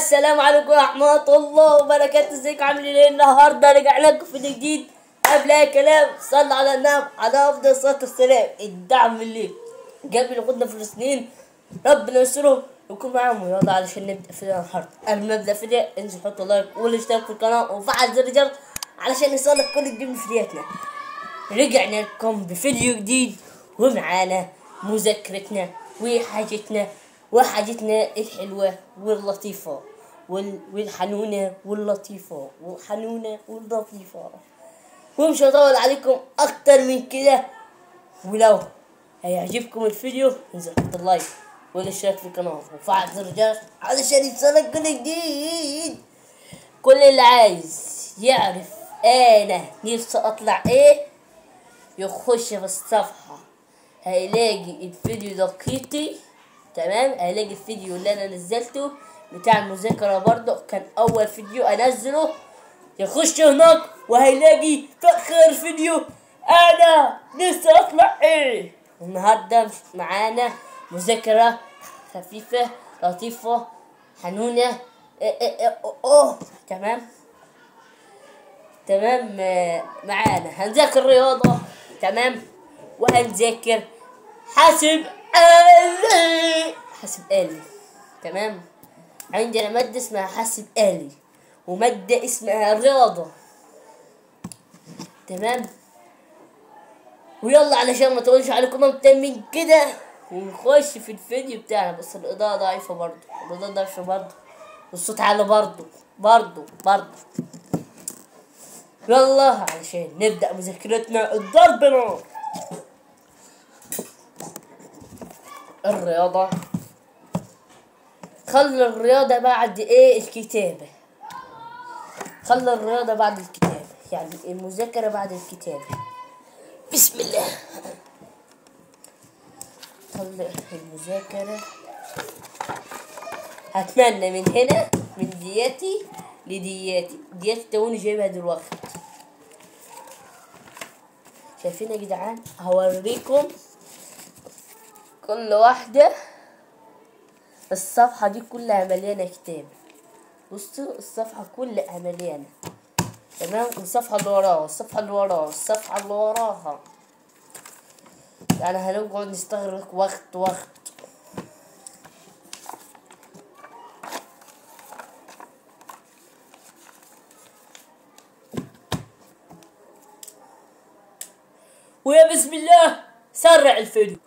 السلام عليكم ورحمة الله وبركاته. ازيكم عاملين ايه النهارده؟ رجعنا لكم في فيديو جديد. قبل اي كلام صلوا على النبي على افضل الصلاة والسلام. الدعم اللي جاب اللي خدنا فلسطين ربنا يسترهم ويكون معاهم. يلا علشان نبدا فيديو النهارده. قبل ما نبدا فيديو انزل حط like والاشتراك في القناة وفعل زر الجرس علشان يوصلك كل جديد من فيديوهاتنا. رجعنا لكم بفيديو جديد ومعانا مذاكرتنا وحاجتنا الحلوة واللطيفة والحنونة واللطيفة والحنونة واللطيفة. ومش هطول عليكم أكتر من كده، ولو هيعجبكم الفيديو انزل حط ال like والاشتراك في القناة وفعل زر الجرس علشان يوصلك كل جديد. كل اللي عايز يعرف أنا نفسي أطلع إيه يخش في الصفحة، هيلاقي الفيديو دقيقتي. تمام، هلاقي الفيديو اللي انا نزلته بتاع المذاكرة برضه، كان اول فيديو انزله. يخش هناك وهيلاقي في اخر فيديو انا لسه اطلع ايه. النهارده معانا مذاكرة خفيفة لطيفة حنونه. إيه. تمام تمام، معانا هنذاكر رياضة، تمام، وهنذاكر حاسب آلي. حاسب آلي، تمام. عندنا مادة اسمها حاسب آلي ومادة اسمها رياضة، تمام. ويلا علشان ما اطولش عليكم اكتر من كده ونخش في الفيديو بتاعنا. بس الإضاءة ضعيفة برضو، الإضاءة ضعيفة برضو، والصوت عالي برضو برضو برضو. يلا علشان نبدأ مذاكرتنا. الضرب نار. الرياضة، خلي الرياضة بعد ايه الكتابة، خلي الرياضة بعد الكتابة، يعني المذاكرة بعد الكتابة. بسم الله. خلي المذاكرة. هتمنى من هنا من دياتي لدياتي، دياتي توني جايبها دلوقتي. شايفين يا جدعان؟ هوريكم كل واحدة. الصفحة دي كلها مليانة كتاب. بصوا الصفحة كلها مليانة، تمام. والصفحة اللي وراها والصفحة اللي وراها والصفحة اللي وراها، يعني هنقعد نستغرق وقت وقت. ويا بسم الله سرع الفيديو.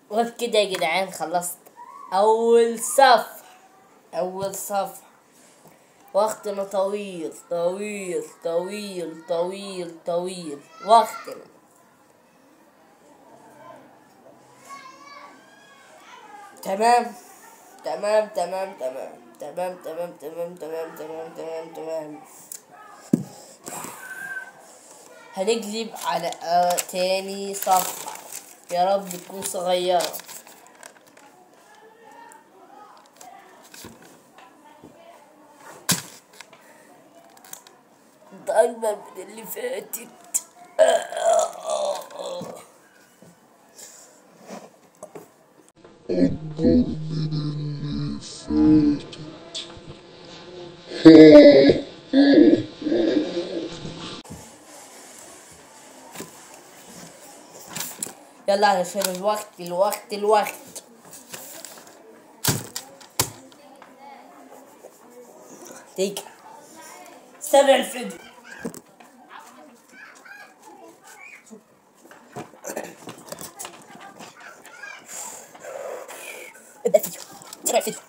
وبكده يا جدعان خلصت اول صفحة. اول صفحة وقتنا طويل طويل طويل طويل طويل وقتنا. تمام تمام تمام تمام تمام تمام تمام تمام تمام تمام تمام. هنقلب على تاني صفحة، يا رب تكون صغيرة. اكبر من اللي فاتت. أكبر من اللي فاتت. يلا علشان الوقت الوقت الوقت. دقيقة سرع الفيديو. ابدأ الفيديو، سرع الفيديو.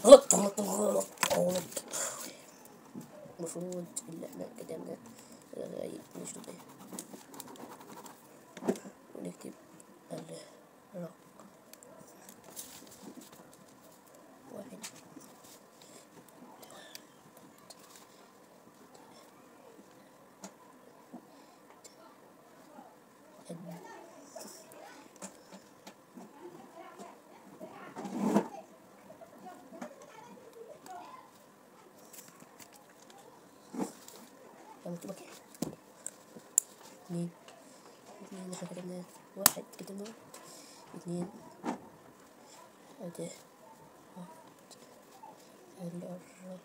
غلط غلط غلط غلط. المفروض اللي احنا كتبنا لغاية نشطب ايه ونكتب الرقم 1 2 مكتوبة كده 2 2 احنا كتبنا 1 كتبنا 2 ادي 1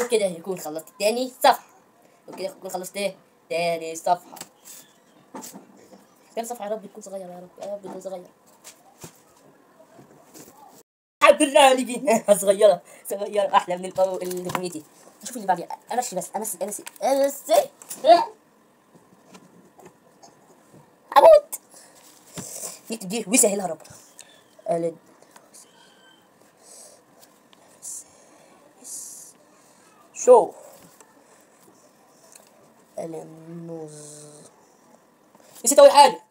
وكده يكون خلصت تاني صفحة. وكده يكون خلصت ايه تاني صفحة. تاني صفحة يا رب تكون صغيرة، يا رب يا رب تكون صغيرة. كلها ليجي صغيرة صغيرة احلى من البارو الكوميتي. شوف اللي بعديها. امشي بس امشي امشي امشي اموت. نكتب دي ويسهلها ربنا. شو النوز نسيت اول حاجة.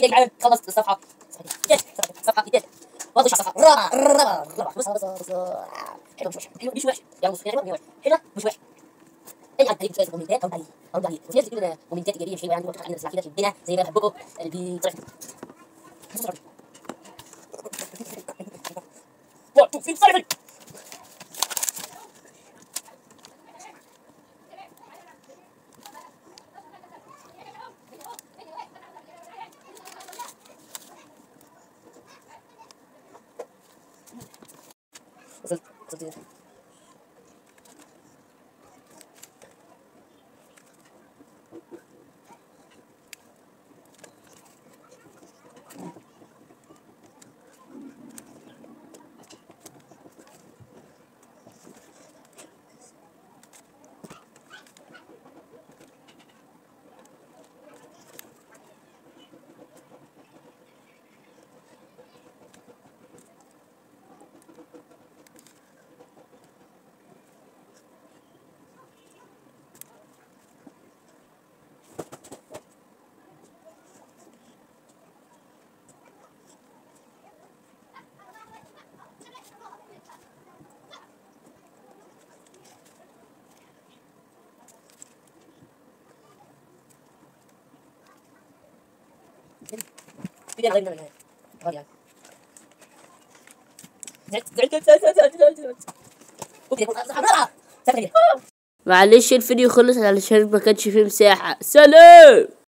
يا جدعان خلصت الصفحة صفحة واضح الصفحة الرابعة الرابعة الرابعة. بص بص بص حلو مش وحش، حلو مش وحش، يلا بص حلو حلو مش وحش. اي حد هيجيب شوية كومنتات رد عليه رد عليه، وفي ناس بتقول كومنتات ايجابية مش حلوة يعني، وتحط علينا كده شدنا زي ما بحبكم قلبي طرح. 1 2 3 4. وصلت وصلت. معلش الفيديو خلص علشان ما كانش فيه مساحة. سلام.